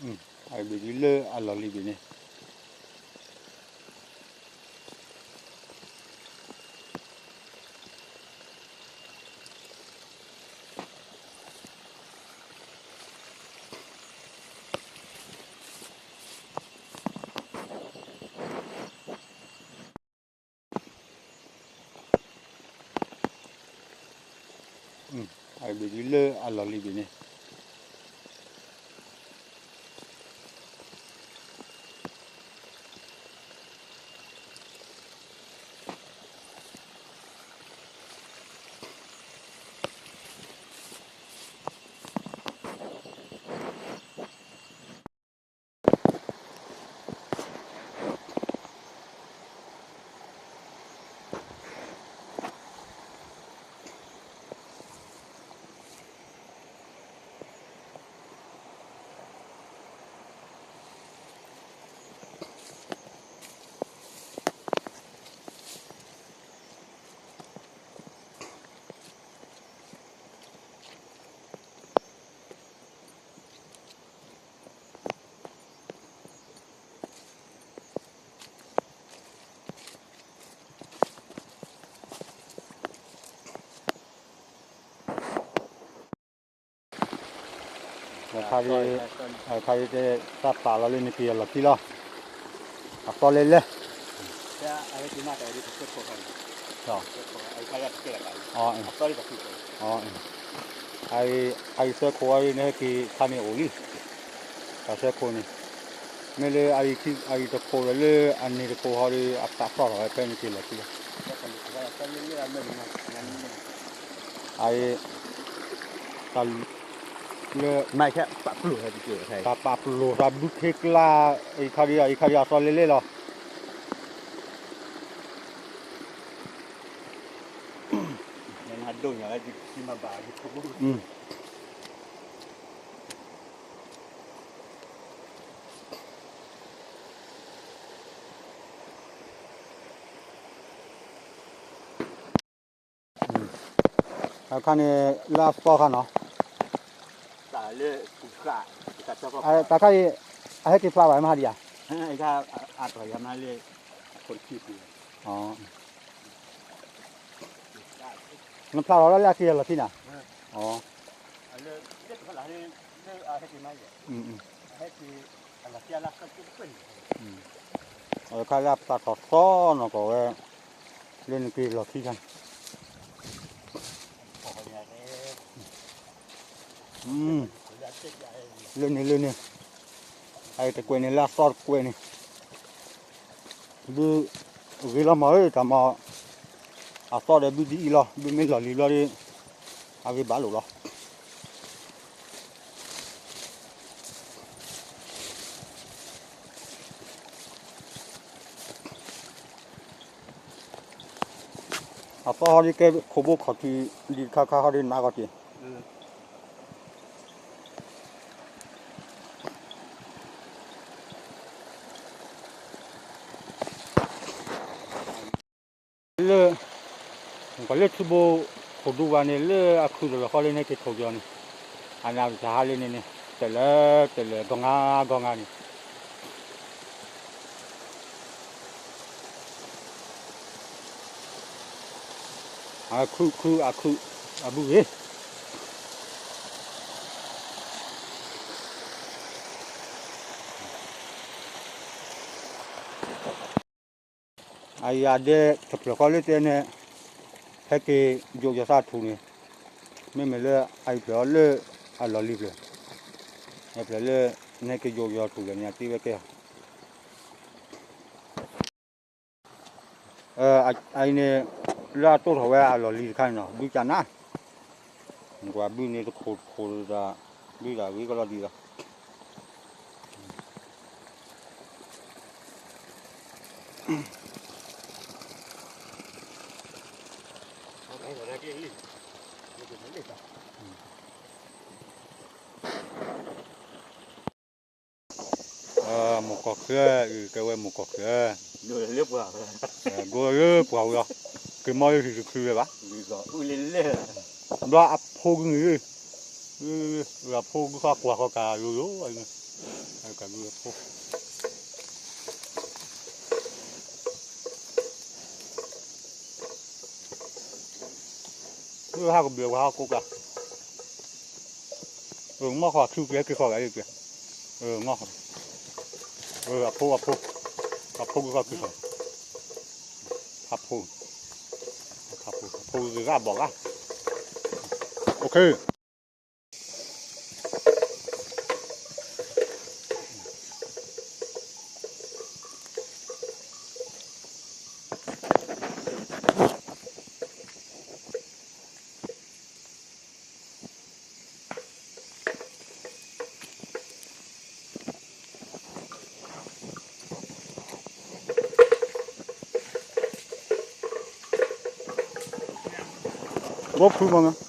အဘ့ၣ်ဒုလၢအလီၢ်လံၤဘ့ၣ်န့ၣ် အဘ့ၣ်ဒုလၢအလီၢ်လံၤဘ့ၣ်န့ၣ် ခါဒ် တၢ်ပာ်လီၤလၢနက့ၤအလီၢ်ခံလီၤ, အသီလဲလဲၣ်, အအံၤသၢခိၣ်ဝဲဒၣ်န့ၣ် ဟဲက့ၤခါန့ၣ်အိၣ်လံ, တၢ်သၢခိၣ်န့ၣ်, မ့ၢ်လၢအအံၤတခိၣ်ဒီးလၢအန့ၣ်တခိၣ်ဟီဒီး အသးသီၣ်ထီၣ်ဝဲဖဲနက့ၤလီၢ်ခံလီၤ, အအံၤ တၢ်လၢ တၢ်ပာ်ပလိာ်တၢ်ဘုခ့ကျါ, အံၤခါဒ် အံၤခါဒ်အသီလဲလဲၣ်လီၤ. အခါန့ၣ် လၢအသီခါနီၤ, တၢ်ခါအံၤ အဟဲက့ၤဖျါဘၣ်မဟါဒံးဧါ, နဖျါထီၣ်လၢလၢအက့ၤအလီၢ်ခံနၤ, အခါလၢအဖျါထီၣ်သီ နီၢ်ကီၢ်ဝဲ လၢနက့ၤလီၢ်ခံခါန့ၣ်, လၢန့ၣ်လၢန့ၣ်, အတကွဲးန့ၣ်လၢအသီတကွဲးန့ၣ်, ဘုဂ့ၤလီၤမးဧၢ တၢ်မၤ, အသီဒီးဘုဒ်အံၤလီၤ ဘုမ့ၢ်လီၢ်လံၤဘျီဒီး အဂ့ၤဘၣ်လိာ်လီၤ. အသီဟီဒ်ကဲခိၣ်ဘိခီၣ်ထံး ဒ်တခါခါဟီဒ်နးဂီၤက့ၤ လၢ ပှၤလၢထံဘိခိၣ်ဒူဘၣ်န့ၣ် လၢအခုၣ်တလီၢ်ဃီလၢန့ၣ်က့ၤထိၣ်ကီၤန့ၣ်, အနၢ်တၢ်ဟါလၢန့ၣ်န့ၣ် တလၢတလၢ ဂီၤငါဂီၤငါန့ၣ် အခုၣ်ခုၣ်အခုၣ်အဘုဂ့ၤ အယၤဒဲတဖျၢၣ်ဃီလၢတဲန့ၣ် ဟဲက့ၤယိးယီၤသးထူၣ်န့ၣ်, မ့မ့ၢ်လၢအအံၤဖျၢၣ်အီၤလၢအလီၢ်လံၤဖျၢၣ်, အဖျၢၣ်လၢ နဟဲက့ၤယိးယီၤထူၣ်လဲၣ်န့ၣ် အတ့ဝဲကဲအီၤ အအံၤန့ၣ် လၢအတိၢ်ထီၣ်ဝဲအလီၢ်လံၤတခါန့ၣ်နီၤ ဘုကနၣ်, ကွၢ်ဘုန့ၣ်တခိၣ်တခိၣ်ဒီး ဘုဒၣ်ဂ့ၤကလီၤဒံးလီၤ. မိၢ်ကီၢ်ချၢ, အကဲဝဲမိၢ်ကီၢ်ချၢ, ဒိလၢပှၢ်ဝဲလီၤ, က့ၤမီလၢဟံၣ်တချုးဝဲဘၣ်, ဘျီအဖိဂုၢ်န့ၣ်, အဖိဂုၢ်ဃီကွၢ်ဃီကၤယိယိအံၤန့ၣ် ကဘုဖိ မ့ၢ်ဟးကဘုးဝဲဟးကိးကါ, အၢ ငီၢ်ဃီၤဆူက့ၤဟဲက့ၤဃီၤဂၤအံၤက့ၤ, အၢ ငီၢ်ဃီၤ, အၢ အဖိ အဖိ, အဖိက့ၤဃီၤက့ၤဃီၤ, ဖးဖိ, ဖးဖိ အဖိက့ၤဂၤဘီၣ်ဂၤ, အိၣ်ခ့ ဘိဖုမ့ၢ်